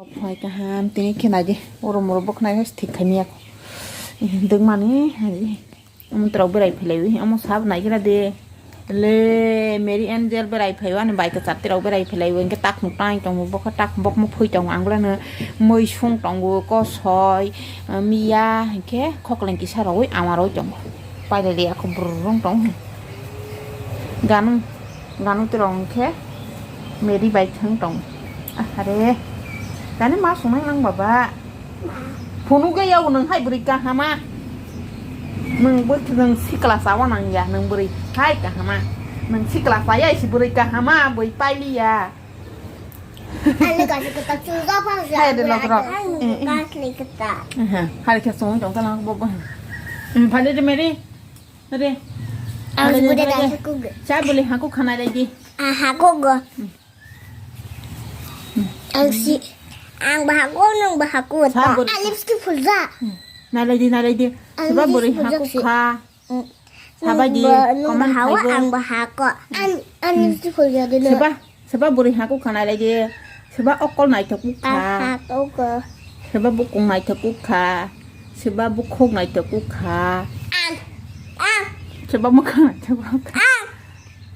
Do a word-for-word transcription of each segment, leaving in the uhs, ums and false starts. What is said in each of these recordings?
Phai kaham tini khe naidi, oro moro bo khwnai thik khaimya. Dwngmani hai, omo twrok berai philaiwi, omo sab naigra de. Le Mary Angel berai phaiwi, ani bai kwchar twrok berai philaiwi, hwnkhe tak nuk tang tongo, bokha tak bokma phui tongo, ang bolano mui sung tongo, kosoi, miya, hwnkhe khokleng kisa rogwi ama rogwi tongo. Pailai liya kho brwrwng tong. Ganung, ganung tirong khe Mary bai thwng tong. Ahare. Tani ma sumai nang baba. Phunu ga yau nang hai bwrwi kahama. Nang bwrwi nang sikla sawa nang ya nang bwrwi hai kahama. Nang sikla saya isi bwrwi kahama bwrwi pailiya. Ani kasi kita chunga pa. Hai de lok rok. Ani kasi kita. Aha. Hari khe sumai tong kana bobo. Phale de Mary. Re. Ang sudah dah aku. Cha boli haku khana lagi. Ah, haku go. Ang si, ang bahaku, nang bahaku. Sa boli. Ang lipstick full ja. Nalai di, nalai di. Ang lipstick full ja si. Seba boli haku kha. Sabai di, nung ba-, nung comment bahawa khaibo. Ang bahako. Ang, ang lipstick full ja dulu. Seba. Seba bwrwi haku khanai lai di, seba okol naithok kuk kha. Aha, okol. Seba bukung naithok kuk kha, seba bukhuk naithok kuk kha. Ang, ang. Seba mwkhang naithok kuk kha. Ang.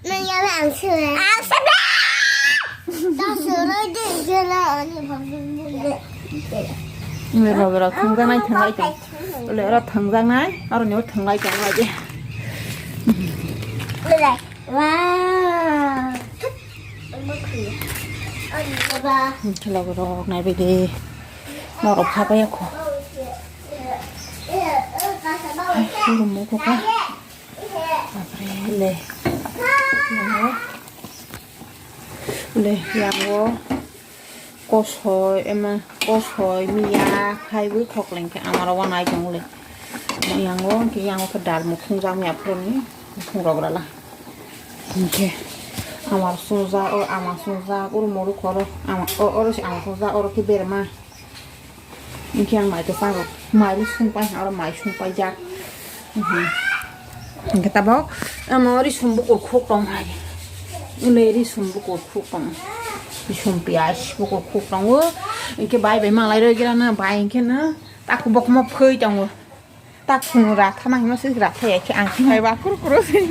Nang yala ang sila. Ang sila. Ta sila di gela ani bhagwan. Ule rogo rok thangjaknai thanglai tong. Ule oro thangjaknai, oro ni oro thanglai tong lai di. Ule. Wow. Logo rok nai bai de. Norok kha pai kho. Ai, rumo kho kha. Bapre le. Yango. Le yango. Kosoi, ema, kosoi, miya, khaiwi khokleng khe amaro wanai tong le. Yango, hwnkhe yango khe dal mukhung jak miya phuruni, mukhung rok rala. Hwnkhe amar sungja, o ama sungja, oro moruk oro, ama, o, oro se ama sungja, oro khe berma. Hwnkhe ang mai kwchang rok, mai le sung pai, oro mai sung pai jak. Mhm. Hwnkhe tabok, omo risum bukur khuk tong hai. Ule risum bukur khuk tong. Risum piyaj bukur khuk tongo. Hwnkhe bai bai malai roi gira na, bai hwnkhe na, takhuk bokma phoi tongo. Takhuk ra thana hima se ra thai khe ang khai ba kur kur se.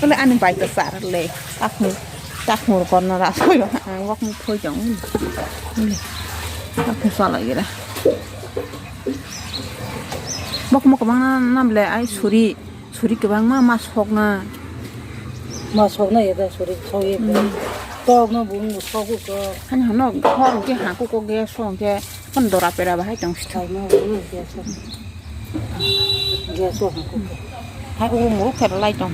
Ule ani bai to sar le. Takhuk, takhuk rok no ra soi ro. Ang bokma phoi tong. Ule. Takhuk sala gira. Bokma kwbangma nam le ai suri, suri kwbangma ma sokna. Ma sokna ya da suri sok ye. Hmm. Tok no bung sok ko. Hani hano hor ke ha ko ko ge so ke kon dora pera bahai tong sto. Sai no bung ke so. Ge so ha ko ko. Hai ko muru kher lai tong.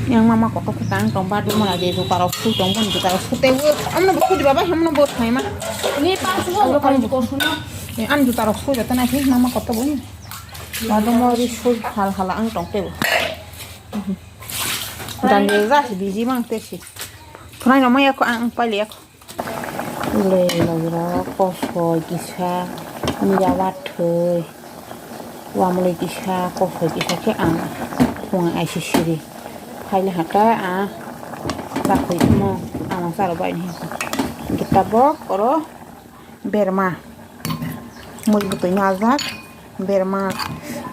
Yang mama koto khe tang tong ba du mala je juta rok sui tong bon juta rok sute wo. Amno bo khudi baba hamno bo thai ma. Ni pa su ko ko su na. Ni an juta rok sui jata na khe mama koto bo ni. Ba do mo ri sui hal hal ang tong te bo. Dan de za si biji mang te si. Phunai no maya ko ang pai le ko. Ule logi rok kosoi kisa, miya wathwi, wamlwi kisa, kosoi kisa khe ang phunga aisi siri. Phaile hata a chakhwi tongmo ama charo bai ni hwnkhe tabok oro berma mui bwtwi najak. Berma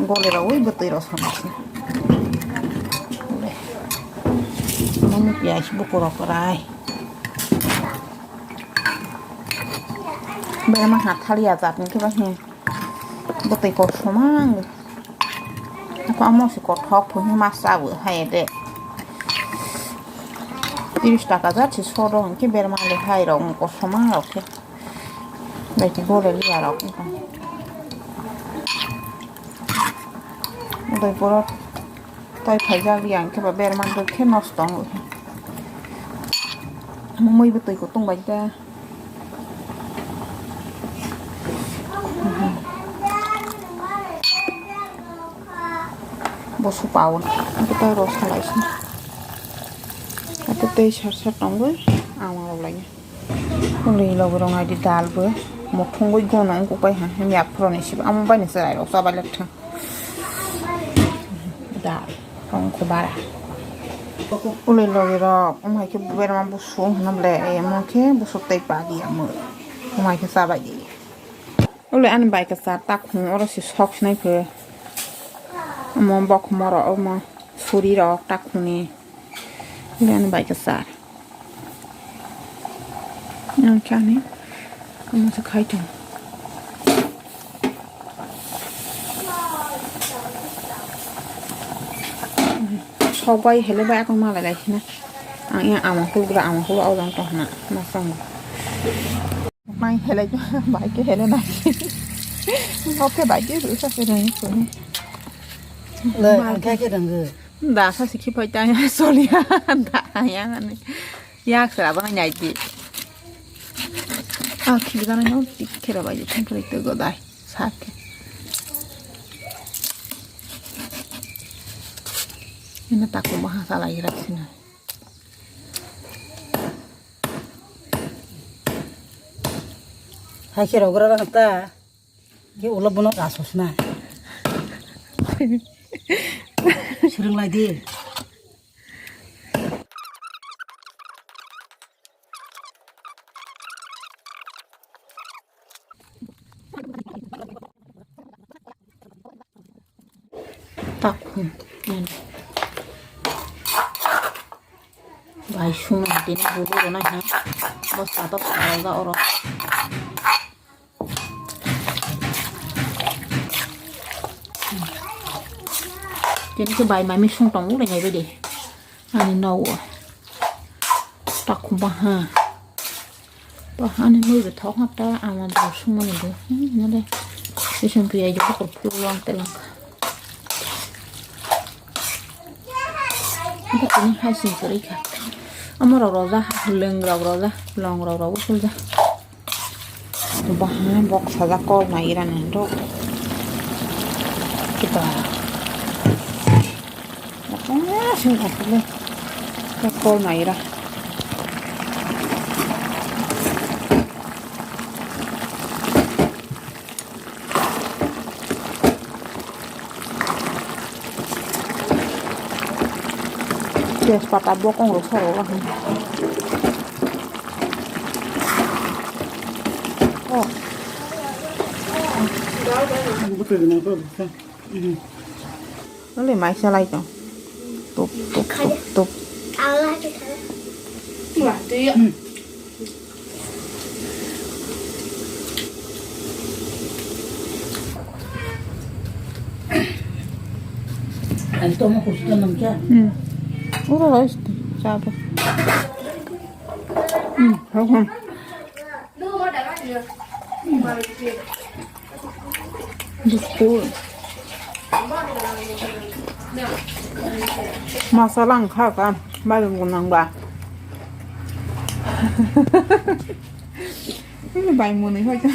gole rogwi bwtwi rw songwi se. Omo piyaj bukur rok kwrai. Berma ha thaliya jat ni khe ba he bwtwi kosom ang. Ako amo se kothok phu he ma chabu hai de. Tiris taka jat se soro hwnkhe berma le hai rok kosom ang rok khe. Bai khe gole liya rok wngkha. Bai borok tai phaijak liya hwnkhe ba berma dwk khe nosto wngwi. Mui bo twi kutung bai da. Bo su paun. Hwnkhe tai rw salai se. Hwnkhe tei sar sar tongwi ama rw lai. Uli logi rok nai di dal bo. Muthungwi gono wngkuk bai ha. Hem yak phuru ni sibo. Amo bai ni chwrai rok chabai lek thang. Dal. Tong kho bara. Ule logi rok, umai khe berma busu hwnam le, emo khe busu tei padi amo. Umai khe chabai di. Ule ani bai khe cha takhung oro si sok sinai khe. Omo bok moro omo suri rok takhuni. Ule ani bai khe cha. Ang khe ani omo se khai tong. Sok bai hele bai akon malai lai khina. Ang yang ama hul gra ama hul au jang tong hana ma sango. Mai hele jo bai ke hele na. Oke bai ke ru sa se nai ko ni. Le, ang khe khe dang ge. Da sa sikhi pai ta ya solia da ya ni. Yak sera bana nyai di. Ah, khi bana nyau tik khe ra bai thang khe to go dai. Sak. Ina taku maha sala irak sina. Hai khe rogra ta. Ke ulo bono rasos na. Srwng lai di. Takhum. Bai suma tini bulu rona ha. Bos tato paralga oro. Tini ke bai mami sung tong le ngai bede. Ani nau. Takhum ba ha. Ba ani mui be thok ha ta ama do sung mani do. Nade. Isang piya jo ko pul lang te lang. Anta tini hai sing kwrwi kha. Amo rok rojak, lwng rok rojak, long rok rok usul ja. Bahai bok sajak kol nai ira nai do. Kita. Bok sing asli. Kol nai ira. Tejpata bokong rok sa rok. Oh. Ole mai salai tong. Tup, tup, tup, tup. Ang tomo kusto nang kya? Hmm. Ura rice tu, sabo. Hmm, hau hau. Biskut. Masala wngkha ka, bayung gunang ba. Bai mwnwi hoi ta.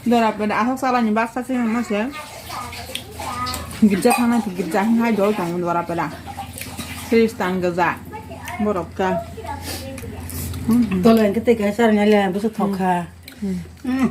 Dora peda asok salani baksa se ma se. Girja thangna girja hai dol tong dora peda. Khristan gija. Borok ka. Tole ke te ka sar ngai le busu thokha. Hmm.